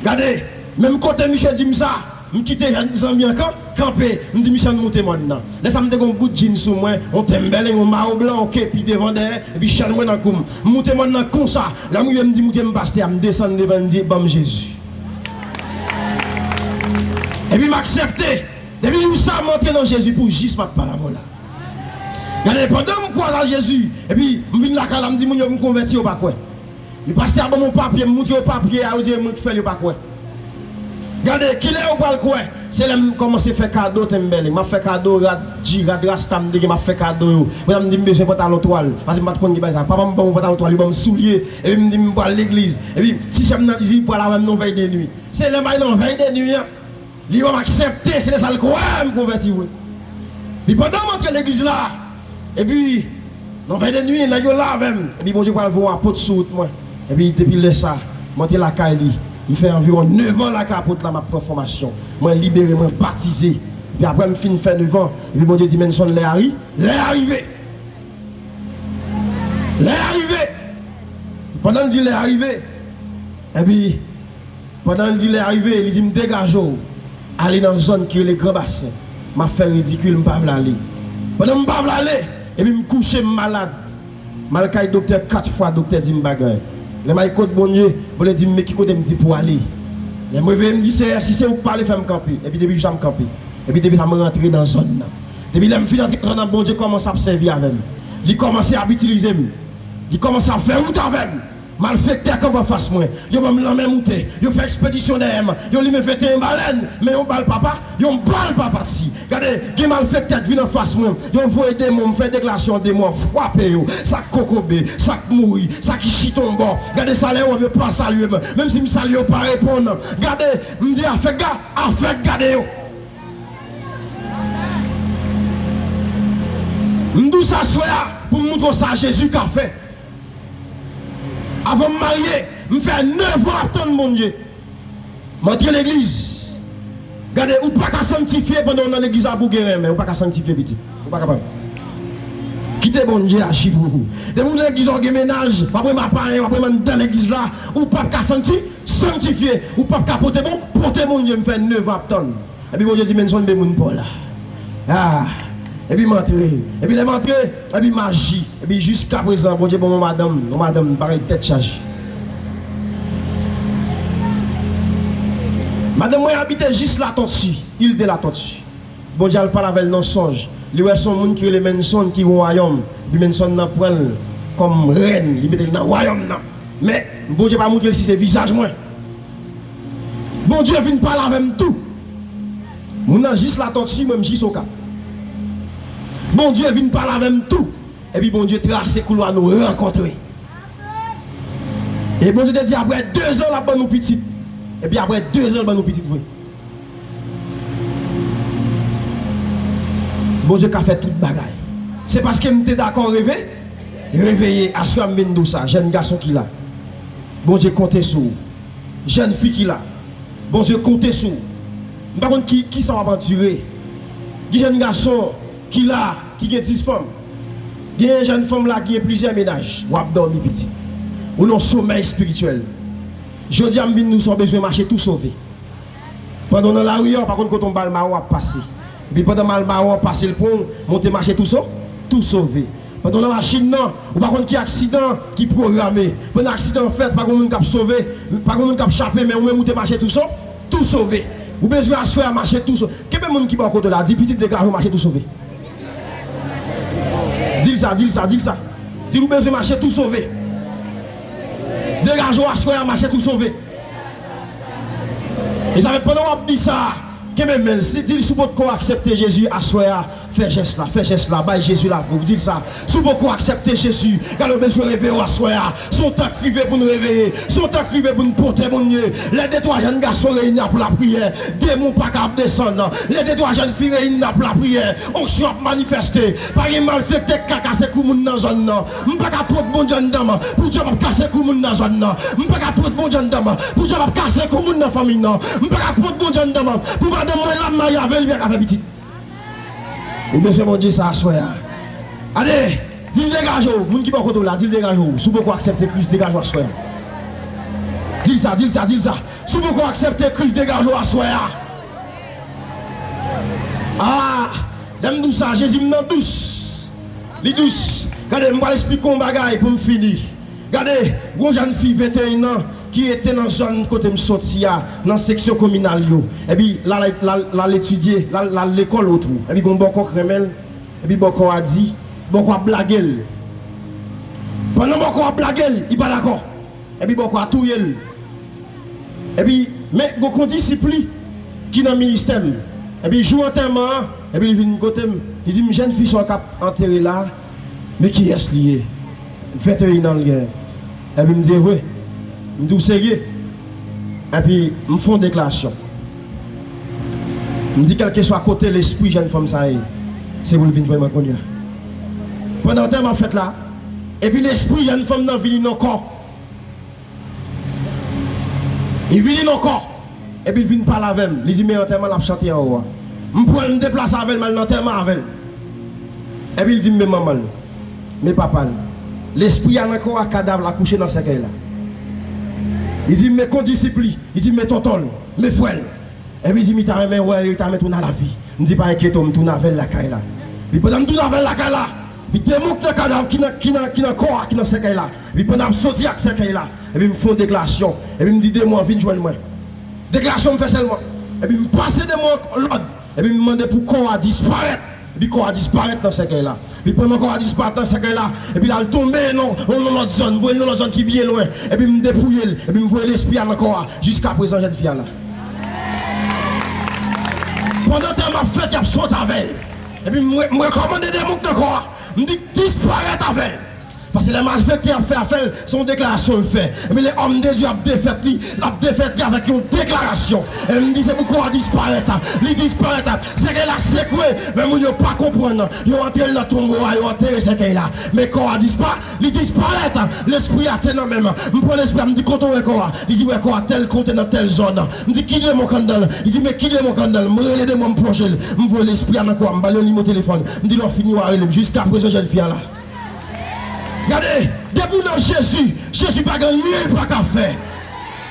Gade, menm kote misye di m sa, m kite zanmi an kan, kanpe, m di misye ann moute mòn nan. Lè sa m te gen yon bout djin sou mwen, yon tenbèleng, yon mayo blan, yon kepi devan dèyè, epi chèn mwen nan kou m. M moute mòn nan konsa, lè m rive m di moute m pastè a, m desann devan l, m di ban m Jezi. Epi m aksepte. Depi jou sa a, m antre nan Jezi pou jis m ap pale avè w la. Gade, pandan m kwaze a Jezi, epi m vin lakay la, m di moun yo m konvèti, yo pa kwè. Epi pastè a ban m yon papye, m montre yo papye a, yo di e mwen k fè l, yo pa kwè. Gade, kilè yo pral kwè? Se lè m kòmanse fè kado tenbèleng, m ap fè kado rad, dji, rad rasta m te gen, m ap fè kado yo. Mwen m di m bezwen pantalon twal, paske m pa t konn gen bagay sa. Papa m ban m yon pantalon twal, yo ban m soulye, epi m di m pral legliz. Epi ti sè m nan di pral avè m nan vèy de nwi. Se lè m al nan vèy de nwi an, li wè m aksepte, se lè sa l kwè m konvèti vre. Epi pandan m antre legliz la, epi nan vèy de nwi, nèg yo la avè m. Epi Bondye pral voye yon apot sou wout mwen. Epi depi lè sa, m antre lakay li. M fè anviwon nèf an lakay apot la, m ap pran fòmasyon. Mwen libere, mwen batize. Epi apre m fin fè nèf an, epi Bondye di, Menson, lè a ri, lè a rive. Lè a rive. Pandan l di lè a rive, epi Pandan l di lè a rive, li di m degaje w, ale nan zòn ki rele Gran Basen. M ap fè ridikil, m pa vle ale. Pandan m pa vle ale, epi m kouche, m malad. M al kay doktè kat fwa, doktè di m pa gen anyen. Lè m al kot Bondye, Bondye di m men ki kote m di pou w ale. Lè m reveye, m di Seyè, si se ou k pale, fè m kanpe. Epi depi jou sa m kanpe. Epi depi sa m rantre nan zòn nan. Depi lè m fin antre nan zòn nan, Bondye kòmanse ap sèvi avè m. Li kòmanse ap itilize m. Li kòmanse ap fè wout avè m. Malfektè kanpe anfas mwen. Yo ban m lanmè moute. Yo fè ekspedisyon dèyè m. Yo limen venteyen balèn. Men yon bal pa pa, yon bal pa pati. Gade, gen malfektè k vin anfas mwen. Yo voye demon, m fè deklarasyon, demon an frape yo. Sa k kokobe, sa k mouri, sa ki chita yon bò. Gade sa lè yo wè m, yo pa salye m. Menm si m salye yo, yo pa reponn. Gade, m di afèk ga, afèk gade yo. M di w sa aswè a pou m montre w sa Jezi ka fè. Avan m marye, m fè nèf an ap tann Bondye. M antre legliz. Gade, ou pa ka sanktifye pandan w nan legliz la pou w gen renmen. Ou pa ka sanktifye, pitit. Ou pa kapab. Kite Bondye aji pou ou. Depi w nan legliz la, w gen mennaj, w ap renmen a payen, w ap renmen anndan legliz la, ou p ap ka sankti, sanktifye. Ou p ap ka pote bon, pote Bondye. M fè nèf an ap tann. Epi Bondye di, Menson, men moun pa w la. Ah. Epi m antre. Epi lè m antre, epi m aji. Epi jiska prezan, Bondye ban m yon madanm, yon madanm bagay tèt chaje. Madanm mwen abite jis Latòti, il de Latòti. Bondye al pale avè l nan sonj. Li wè se yon moun ki rele Menson ki yon wayòm. Epi Menson nan pran l kòm rèn, li mete l nan wayòm nan. Men, Bondye pa montre l si se vizaj mwen. Bondye vin pale avè m tou. Moun nan jis Latòti, mwen m jis Okap. Bondye vin pale avè m tou. Epi Bondye trase koulwa nou rankontre. E Bondye te di apre de zan l ap ban nou pitit. Epi apre de zan l ban nou pitit vre. Bondye ka fè tout bagay. Se paske m te dakò reve, reveye. Aswè a m vin di w sa, jèn gason ki la. Bondye konte sou ou. Jèn fi ki la. Bondye konte sou ou. M pa konn ki, kisa w ap andire. Gen jèn gason ki la, ki gen dis fanm. Gen jèn fanm la ki gen plizyè mennaj. W ap dòmi, pitit. Ou nan somèy espirityèl. Jodi a, m vin di w sa w bezwen mache tou sove. Pandan w nan lari a, w pa konn kote yon bal mawon ap pase. Epi pandan bal mawon ap pase, l pran w, monte mache tou so-, tou sove. Pandan w nan machin nan, ou pa konn ki aksidan ki pwograme. Pandan aksidan an fèt, pa gen moun k ap sove, pa gen moun k ap chape, men ou menm ou te mache tou so-, tou sove. Ou bezwen aswè a mache tou sove. Kenbe moun ki bò kote w la, di pitit degaje w mache tou sove. Di l sa, di l sa, di l sa. Di l ou bezwen mache tou sove. Degaje w aswè a mache tou sove. E sa fè pandan w ap di sa, kenbe men l, si, di l si w potko aksepte Jezi aswè a, fè jès la, fè jès la, bay Jezi lavi w, di l sa. Si w poko aksepte Jezi, gade w bezwen reveye w aswè a. Se yon tan k rive pou n reveye, se yon tan k rive pou n pote moun ye. Lè de twa jèn gason reyini ap lapriyè, demon pa ka ap desann. Lè de twa jèn fi reyini ap lapriyè, onksyon ap manifeste. Pa gen malfektè k ka kase kou moun nan zòn nan. M pa ka pot Bondye anndan m pou dyab ap kase kou moun nan zòn nan. M pa ka pot Bondye anndan m pou dyab ap kase kou moun nan fanmi nan. M pa ka pot Bondye anndan m pou madanm mwen la m marye avè l, li pa ka fè pitit. Ou bezwen Bondye sa aswè a. Gade, di l degaje w. Moun ki bò kote w la, di l degaje w. Si w poko aksepte Kris, degaje w aswè a. Di l sa, di l sa, di l sa. Si w poko aksepte Kris, degaje w aswè a. Ah, lè m di w sa, Jezi m nan dous. Li dous. Gade, m pral esplike w yon bagay pou m fini. Gade, gon jèn fi venteyen an ki rete nan zòn kote m soti a, nan seksyon kominal yo. Epi l al, l al, l al etidye, l al, l al lekòl otwou. Epi gon bòkò k renmen l. Epi bòkò a di, bòkò a blage l. Pandan bòkò a blage l, li pa dakò. Epi bòkò a touye l. Epi, men gon kondisip li ki nan ministè m. Epi jou antèman an, epi li vin kote m. Li di m, jèn fi sa w k ap antere la, men kiyès li ye? Venteyen an l genyen. Epi m di, e vre? M di, w serye? Epi m fè yon deklarasyon. M di, kèlkeswa kote lespri jèn fanm sa ye, se pou l vin jwenn mwen kounye a. Pandan antèman ap fèt la, epi lespri jèn fanm nan vini nan kò. Li vini nan kò, epi l vin pale avè m. Li di, men antèman l ap chante anwo a. M pran l, m deplase avè l, m al nan antèman avè l. Epi l di m, men manman l, men papa l. Lespri a nan kò a, kadav la kouche nan sèkèy la. Li di m, men kondisip li. Li di m, men tonton l, men frè l. Epi li di m, li ta renmen wè yo, li ta renmen tounen a lavi. M di, pa enkyete w, m tounen avè l lakay la. Epi pandan m tounen avè l lakay la, epi demon k nan kadav, ki nan, ki nan, ki nan kò a, ki nan sèkèy la. Epi pandan m ap soti ak sèkèy la, epi m fè yon deklarasyon. Epi m di demon an, vin jwenn mwen. Deklarasyon m fè sèlman. Epi m pase demon an lòd. Epi m mande pou kò a disparèt. Epi kò a disparèt nan sèkèy la. Epi pandan kò a disparèt nan sèkèy la, epi l al tonbe nan yon lòt zòn, m voye l nan lòt zòn ki byen lwen. Epi m depouye l, epi m voye lespri a nan kò a. Jiskaprezan, jèn fi a la. Pandan antèman ap fèt, y ap sot avè l. Epi m re-, m rekòmande demon k nan kò a. M di, disparèt avè l. Paske lè malfektè ap fè afè l, se yon deklarasyon l fè. Epi lè òm de Dye ap defèt li, l ap defèt li avèk yon deklarasyon. Epi m di, se pou kò a disparèt. Li disparèt. Sèkèy la sekwe, men moun yo pa konprann. Yo antre l nan tonbo a, yo antere sèkèy la. Men kò a dispa-, li disparèt. Lespri a te nan men m. M pran lespri a, m di, kote w wè kò a? Li di, wè kò a tèl kote nan tèl zòn. M di, ki demon k anndan l? Li di, men ki demon k anndan l? M rele demon, m plonje l. M voye lespri a nan kò a, m ba l yon nimewo telefòn. M di, lè w fini, w a rele m. Jiskaprezan, jèn fi a la. Gade, depi w nan Jezi, Jezi pa gen anyen l pa ka fè.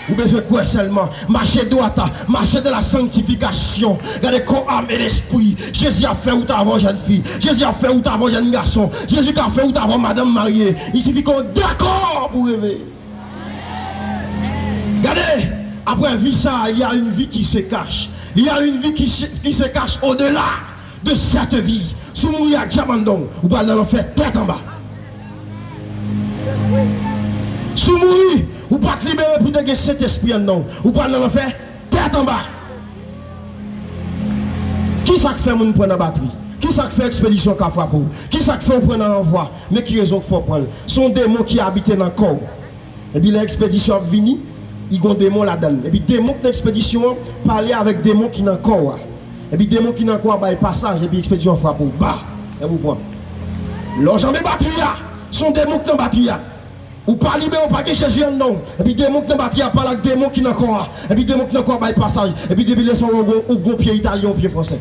Ou bezwen kwè sèlman. Mache dwat, mache dans la sanctification. Gade kò, àm e lespri. Jezi ap fè wout avè w, jèn fi. Jezi ap fè wout avè w, jèn gason. Jezi ka fè wout avè w, madanm marye. Il suffit ke w dakò pou reveye. Gade, apre vi sa, il y a une vie qui se cache. Il y a une vie qui se, qui se cache au-delà de cette vie. Si w mouri ak dyab anndan w, ou pral nan lanfè tèt anba. Si w mouri, ou pa t libere pou te gen Sentespri anndan w, ou pral nan lanfè tèt anba. Kisa k fè moun pran nan batri? Kisa k fè ekspedisyon ka frape w? Kisa k fè w pran nan ranvwa? Men ki rezon k fè w pran l? Se yon demon ki abite nan kò w. Epi lè ekspedisyon ap vini, li gon demon ladan l. Epi demon k nan ekspedisyon an pale avèk demon ki nan kò w a. Epi demon ki nan kò a bay pasaj, epi ekspedisyon an frape w. Ba! Epi w pran. Lè w janbe batri a, se yon demon k nan batri a. Ou pa libere, ou pa gen Jezi anndan w. Epi demon k nan batri a pale ak demon ki nan kò a. Epi demon k nan kò a bay pasaj. Epi depi lè sa w wè ou gon, ou gon pye italyen, yon pye fransè.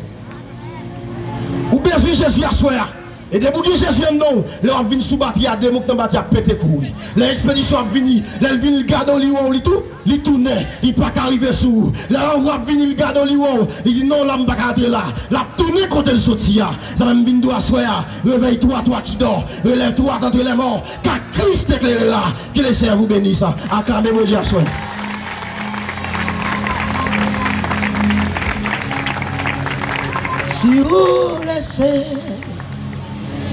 Ou bezwen Jezi aswè a. E depi w gen Jezi anndan w, lè w ap vin sou batri a, demon k nan batri a ap pete kouri. Lè ekspedisyon ap vini, lè l vini, l gade w, li wè w, li tou, li tounen, li pa ka rive sou ou. Lè lanvwa ap vini, l gade w, li wè w, li di, "Non, la m pa ka antre la." L ap tounen kote l soti a. Sa menm vin dou aswè a, réveille-toi, toi qui dors, relève-toi d'entre les morts, car Christ t'éclairera. Que le Seigneur vous bénisse. Aklamé Bondye aswè. Si ou lese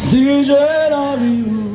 dirije lavi ou,